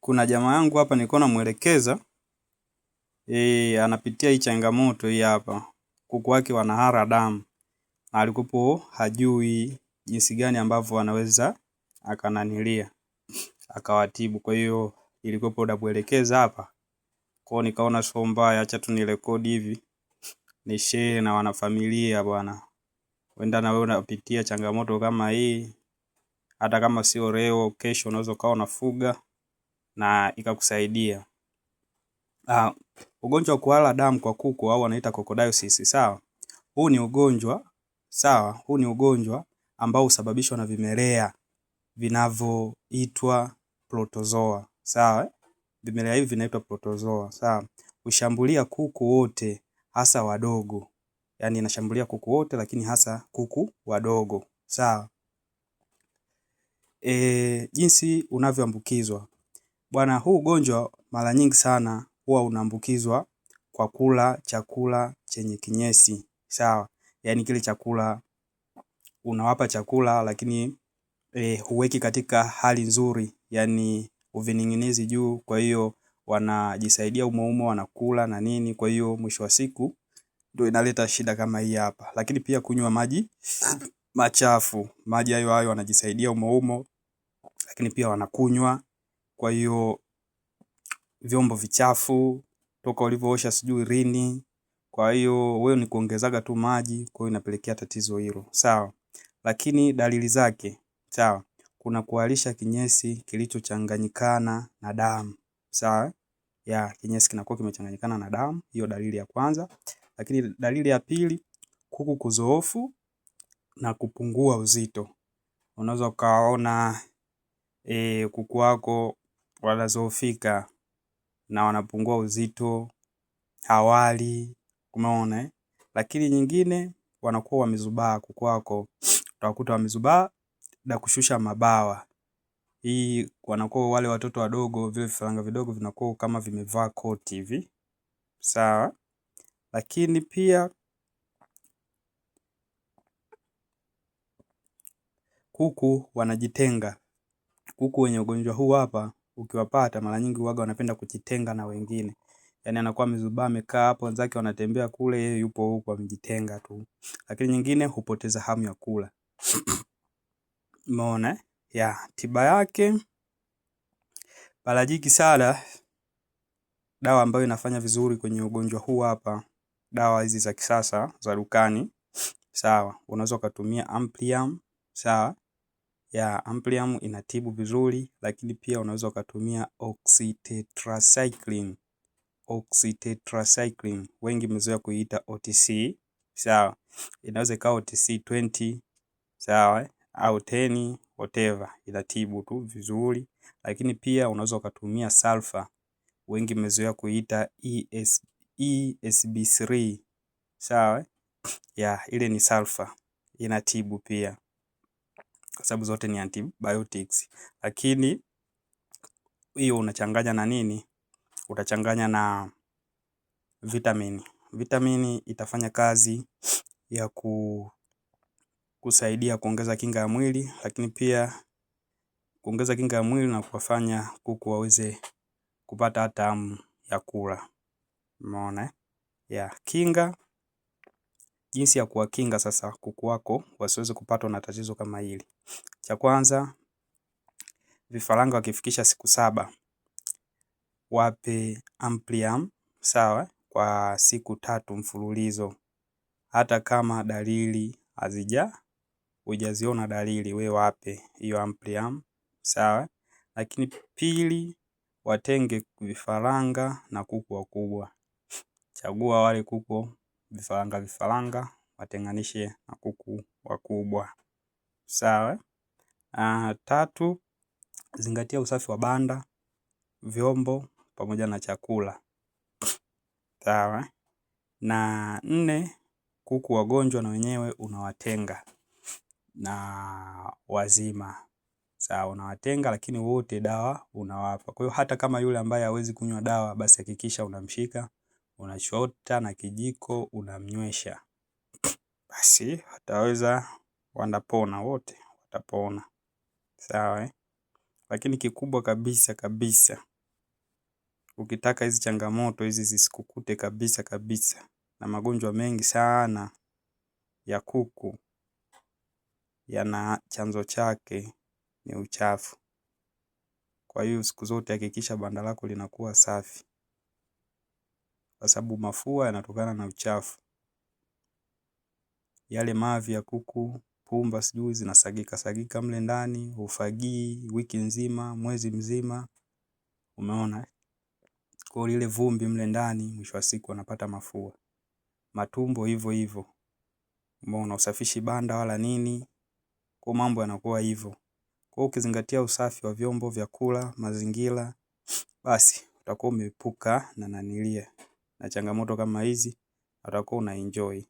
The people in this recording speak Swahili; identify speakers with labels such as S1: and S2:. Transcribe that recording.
S1: Kuna jamaa yangu hapa nilikuwa namuelekeza anapitia hii changamoto hii hapa. Kuku wake wanahara damu na alikupo hajui jinsi gani ambavyo anaweza akananilia akawatibu. Kwa hiyo ilikuwepo namuelekeza hapa. Kwa hiyo nikaona sio mbaya, acha tu nirekodi hivi ni share na wanafamilia bwana. Wenda na wewe unapitia changamoto kama hii, hata kama sio leo, kesho unaweza ukawa unafuga na ikakusaidia. Ugonjwa wa kuhara damu kwa kuku au wanaita coccidiosis, sawa? Huu ni ugonjwa, sawa? Huu ni ugonjwa ambao husababishwa na vimelea vinavyoitwa protozoa, sawa? Vimelea hivi vinaitwa protozoa, sawa? Hushambulia kuku wote hasa wadogo. Yaani inashambulia kuku wote lakini hasa kuku wadogo, sawa? Jinsi unavyoambukizwa. Bwana, huu ugonjwa mara nyingi sana huwa unaambukizwa kwa kula chakula chenye kinyesi, sawa? Yaani kile chakula unawapa chakula lakini huweki katika hali nzuri, yani uvining'inizi juu, kwa hiyo wanajisaidia umo umo, wanakula na nini, kwa hiyo mwisho wa siku ndio inaleta shida kama hii hapa. Lakini pia kunywa maji machafu, maji hayo hayo wanajisaidia umo umo, lakini pia wanakunywa, kwa hiyo vyombo vichafu toka ulivyoosha sijui lini. Kwa hiyo wewe ni kuongezaga tu maji, kwa hiyo inapelekea tatizo hilo, sawa. Lakini dalili zake, sawa, kuna kuharisha kinyesi kilichochanganyikana na damu, sawa. Ya kinyesi kinakuwa kimechanganyikana na damu, hiyo dalili ya kwanza. Lakini dalili ya pili, kuku kuzoofu na kupungua uzito. Unaweza ukaona kuku wako wanazoofika na wanapungua uzito, hawali, umeona eh? Lakini nyingine wanakuwa wamezubaa, kuku wako utawakuta wamezubaa na kushusha mabawa. Hii wanakuwa wale watoto wadogo, vile vifaranga vidogo vinakuwa kama vimevaa koti hivi, sawa. Lakini pia kuku wanajitenga. Kuku wenye ugonjwa huu hapa ukiwapata mara nyingi huwaga wanapenda kujitenga na wengine. Yaani anakuwa amezubaa amekaa hapo, wenzake wanatembea kule, yeye yupo huku amejitenga tu. Lakini nyingine hupoteza hamu ya kula. Umeona eh? Ya, tiba yake parajiki sala, dawa ambayo inafanya vizuri kwenye ugonjwa huu hapa, dawa hizi za kisasa za dukani, sawa. Unaweza ukatumia Amplium, sawa. Ya Amplium inatibu vizuri, lakini pia unaweza ukatumia oxytetracycline. Oxytetracycline wengi mmezoea kuiita OTC, sawa. Inaweza ikawa OTC 20, sawa, au 10, whatever, inatibu tu vizuri. Lakini pia unaweza ukatumia sulfa, wengi mmezoea kuiita ESB3, sawa. Ya ile ni sulfa, inatibu pia, kwa sababu zote ni antibiotics. Lakini hiyo unachanganya na nini? Utachanganya na vitamini. Vitamini itafanya kazi ya kusaidia kuongeza kinga ya mwili, lakini pia kuongeza kinga ya mwili na kuwafanya kuku waweze kupata hata hamu ya kula. Umeona eh? Ya kinga, jinsi ya kuwakinga sasa kuku wako wasiweze kupatwa na tatizo kama hili. Cha kwanza, vifaranga wakifikisha siku 7 wape Amplium, sawa, kwa siku 3 mfululizo. Hata kama dalili hujaziona dalili, we wape hiyo Amplium, sawa. Lakini pili, watenge vifaranga na kuku wakubwa. Chagua wale kuku vifaranga vifaranga, watenganishe na kuku wakubwa, sawa. Tatu, zingatia usafi wa banda, vyombo pamoja na chakula, sawa. Na nne, kuku wagonjwa na wenyewe unawatenga na wazima, sawa, unawatenga lakini wote dawa unawapa. Kwa hiyo hata kama yule ambaye hawezi kunywa dawa, basi hakikisha unamshika, unachota na kijiko, unamnywesha, basi wataweza, wanapona wote, watapona, sawa eh? Lakini kikubwa kabisa kabisa, Ukitaka hizi changamoto hizi zisikukute kabisa kabisa, na magonjwa mengi sana ya kuku yana chanzo chake ni uchafu. Kwa hiyo siku zote hakikisha banda lako linakuwa safi, kwa sababu mafua yanatokana na uchafu. Yale mavi ya kuku, pumba sijui zinasagika sagika mle ndani, hufagii wiki nzima, mwezi mzima, umeona. Kwa lile vumbi mle ndani, mwisho wa siku wanapata mafua. Matumbo hivyo hivyo, umeona, usafishi banda wala nini, kwa mambo yanakuwa hivyo. Kwa ukizingatia usafi wa vyombo, vyakula, mazingira, basi utakuwa umeepuka na nanilia na changamoto kama hizi, utakuwa una enjoy.